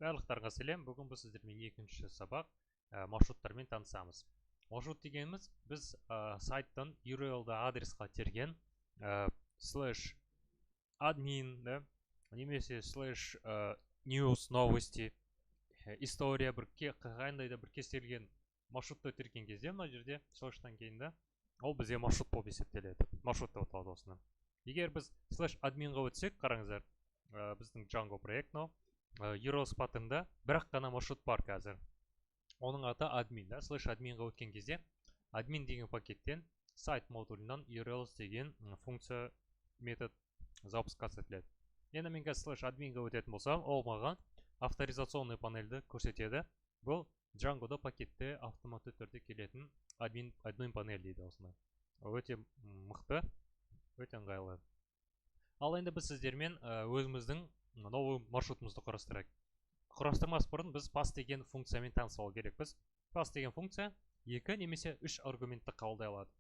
Барлықтарыңа сәлем! Бүгін біз сіздермен екінші сабақ, маршруттармен танысамыз. Маршрут дегеніміз біз сайттан URL-да адресқа терген слэш админ да, немесе слэш news, новости, история, бір қандай да бір кез келген маршрутты терген кезде, мына жерде слэштан кейін да, ол бізде маршрут болып есептеледі, маршрут деп аталады осыны. Егер біз слэш админға өтсек, қараңыздар, біздің Django проект мынау, URL паттернда бір-ақ қана маршрут бар қазір, оның аты админ да. Слэш админға өткен кезде админ деген пакеттен, сайт модулінен URLs деген функция, метод запускаться етіледі. Енді мен қазір слэш админға өтетін болсам, ол маған авторизационный панельді көрсетеді. Бұл Django'да пакетте автоматты түрде келетін админ панель дейді осыны. Өте мықты, өте ыңғайлы. Ал енді біз сіздермен өзіміздің новый маршрутымызды құрастырайық. Құрастырмас бұрын біз path деген функциямен танысып алу керекпіз. Path деген функция екі немесе үш аргументті қабылдай алады.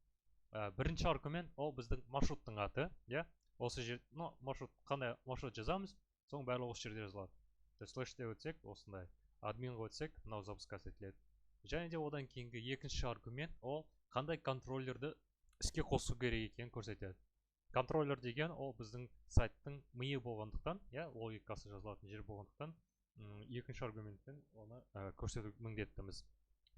Бірінші аргумент ол біздің маршруттың аты, иә, осы жер, ну, маршрут, қандай маршрут жазамыз, соның барлығы осы жерде жазылады. То есть слэште өтсек, осындай, админға өтсек, мынау запускаться етіледі. Және де одан кейінгі екінші аргумент ол қандай контроллерді іске қосу керек екенін көрсетеді. Контроллер деген ол біздің сайттың миы болғандықтан, иә, логикасы жазылатын жер болғандықтан, екінші аргументпен оны көрсету міндеттіміз.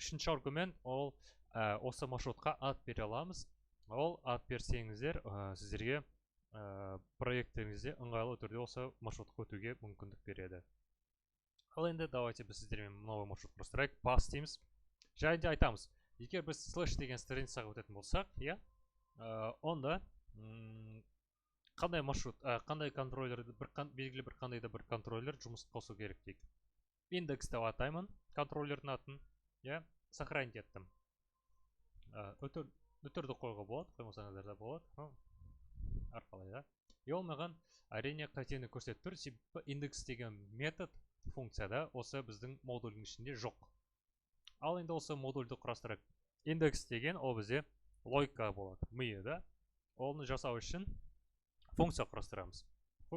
Үшінші аргумент ол осы маршрутқа ат бере аламыз. Ол ат берсеңіздер, сіздерге проекттеріңізде ыңғайлы түрде осы маршрутқа өтуге мүмкіндік береді. Ал енді давайте біз сіздермен новый маршрут құрастырайық. Path дейміз және де айтамыз, егер біз слэш деген страницаға өтетін болсақ, иә, онда қандай маршрут, қандай контроллерді, бір белгілі бір қандай да бір контроллер жұмыс қосу керек дейік. Индекс деп атаймын контроллердің атын, иә. Сохранить еттім. Үтірді қоюға болады, қоймасаңыздар да болады, ну, әрқалай да. И ол маған, әрине, қатені көрсетіп тұр, себебі индекс деген метод функцияда осы біздің модульдің ішінде жоқ. Ал енді осы модульді құрастырайық. Индекс деген ол бізде логика болады, миы да. Оны жасау үшін функция құрастырамыз.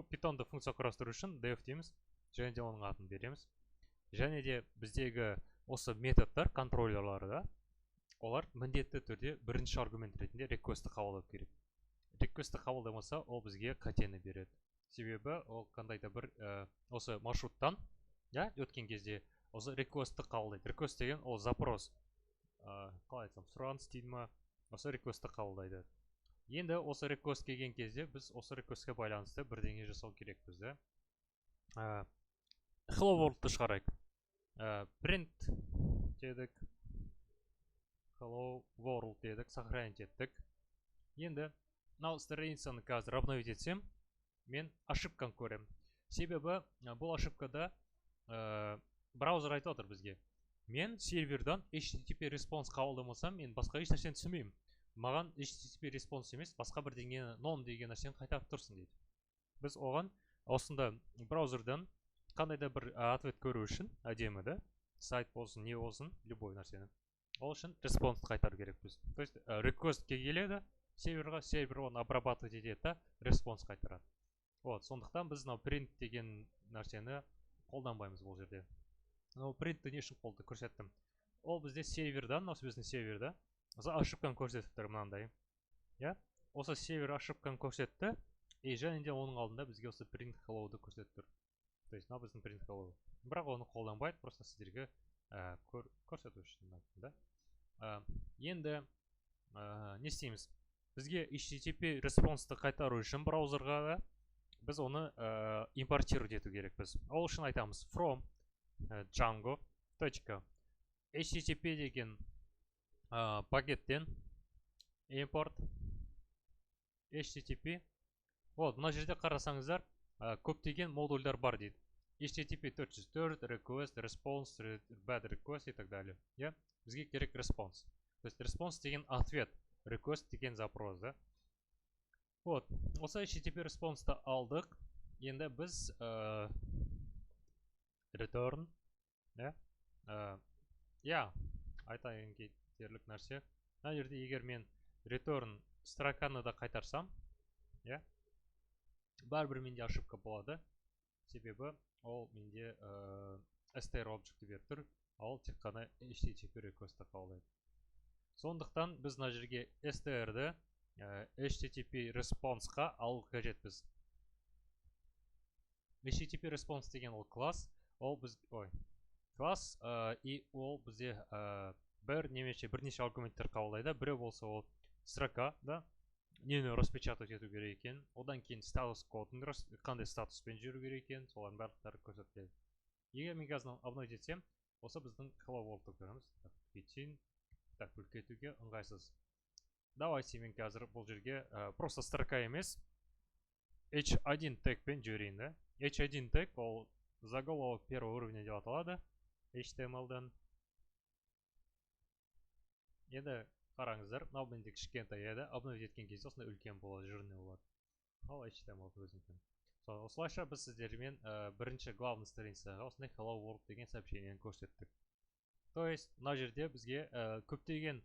Питонда функция құрастыру үшін def дейміз және де оның атын береміз. Және де біздегі осы методтар, контроллерлары да, олар міндетті түрде бірінші аргумент ретінде request-ті қабылдау керек. Request-ті қабылдамаса, ол бізге қатені береді, себебі ол қандай да бір осы маршруттан, иә, өткен кезде осы request-ті қабылдайды. Request деген ол запрос, қалай айтсам, сұраныс дейді ма, осы request-ті қабылдайды. Енді осы request келген кезде біз осы request-ке байланысты бірдеңе жасау керекпіз да. Hello world-ты шығарайық. Print дедік, hello world дедік, сохранить еттік. Енді мынау страницаны қазір обновить етсем, мен ошибканы көремін, себебі бұл ошибкада браузер айтып отыр бізге: мен сервердан HTTP response қабылдамасам, мен басқа еш нәрсені түсінбеймін, маған HTTP response емес, басқа бірдеңені, none деген нәрсені қайтарып тұрсын дейді. Біз оған осында браузердан қандай да бір ответ көру үшін, әдемі да сайт болсын, не болсын, любой нәрсені, ол үшін response қайтару керекпіз. То есть request келеді серверға, сервер оны обрабатывать етеді да, response қайтарады. Вот сондықтан біз мынау print деген нәрсені қолданбаймыз бұл жерде. Мынау printті не үшін қолды көрсеттім? Ол бізде сервердан, осы біздің серверда осы ошибканы көрсетіп тұр мынандай, иә. Осы сервер ошибканы көрсетті и және де оның алдында бізге осы print hello-ды көрсетіп тұр. То есть мынау біздің print hello, бірақ оны қолданбайды, просто сіздерге көрсету үшін айттым да. Енді не істейміз? Бізге HTTP response-ты қайтару үшін браузерға да біз оны импортировать ету керекпіз. Ол үшін айтамыз from django точка http деген пакеттен import http. Вот мына жерде қарасаңыздар, көптеген модульдар бар дейді: HTTP 404, request, response, bad request и так далее, иә. Бізге керек response, то есть response деген ответ, request деген запрос да. Вот осы HTTP response-ты алдық. Енді біз return, иә. Иә, айтайын кетерлік нәрсе: мына жерде егер мен return строканы да қайтарсам, иә, бәрібір менде ошибка болады, себебі ол менде Str object беріп тұр, ал тек қана HTTP request қабылдайды. Сондықтан біз мына жерге str-ді HTTP response-қа алу қажетпіз. HTTP response деген ол класс, ол біз, ой, класс, и ол бізде бір немесе бірнеше аргументтер қабылдайды. Біреу болса, ол строка да, нені распечатать ету керек екен, одан кейін статус кодын, қандай статуспен жүру керек екен, солардың барлықтары көрсетіледі. Егер мен қазір обновить етсем, осы біздің hello world көреміз. Так, кетейін. Так, үлкейтуге ыңғайсыз. Давайте мен қазір бұл жерге просто строка емес, h1 тегпен жіберейін да. h1 тег ол заголовок первого уровня деп аталады HTML-дан. Енді қараңыздар, мынау менде кішкентай еді, обновить еткен кезде осындай үлкен болады, жирный болады. Ал HTML өзінікі. Осылайша біз сіздермен бірінші главный страницаға осындай hello world деген сообщениені көрсеттік. То есть мына жерде бізге көптеген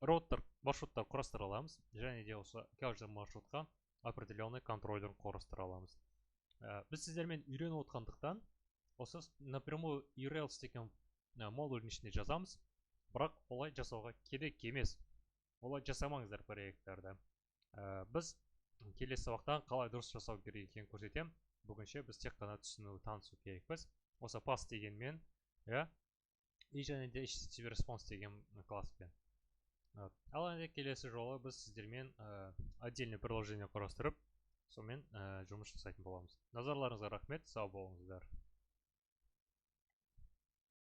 роуттар, маршруттар құрастыра аламыз және де осы каждый маршрутқа определенный контроллер құрастыра аламыз. Біз сіздермен үйреніп отқандықтан, осы напрямую urls деген модульдің ішінде жазамыз, бірақ олай жасауға керек емес. Олай жасамаңыздар проекттарда. Біз келесі сабақтан қалай дұрыс жасау керек екенін көрсетемін. Бүгінше біз тек қана түсіну, танысу керекпіз осы path дегенмен, иә, и және де HTTP response деген класспен. Ал енді келесі жолы біз сіздермен отдельный приложение құрастырып, сонымен жұмыс жасайтын боламыз. Назарларыңызға рахмет, сау болыңыздар.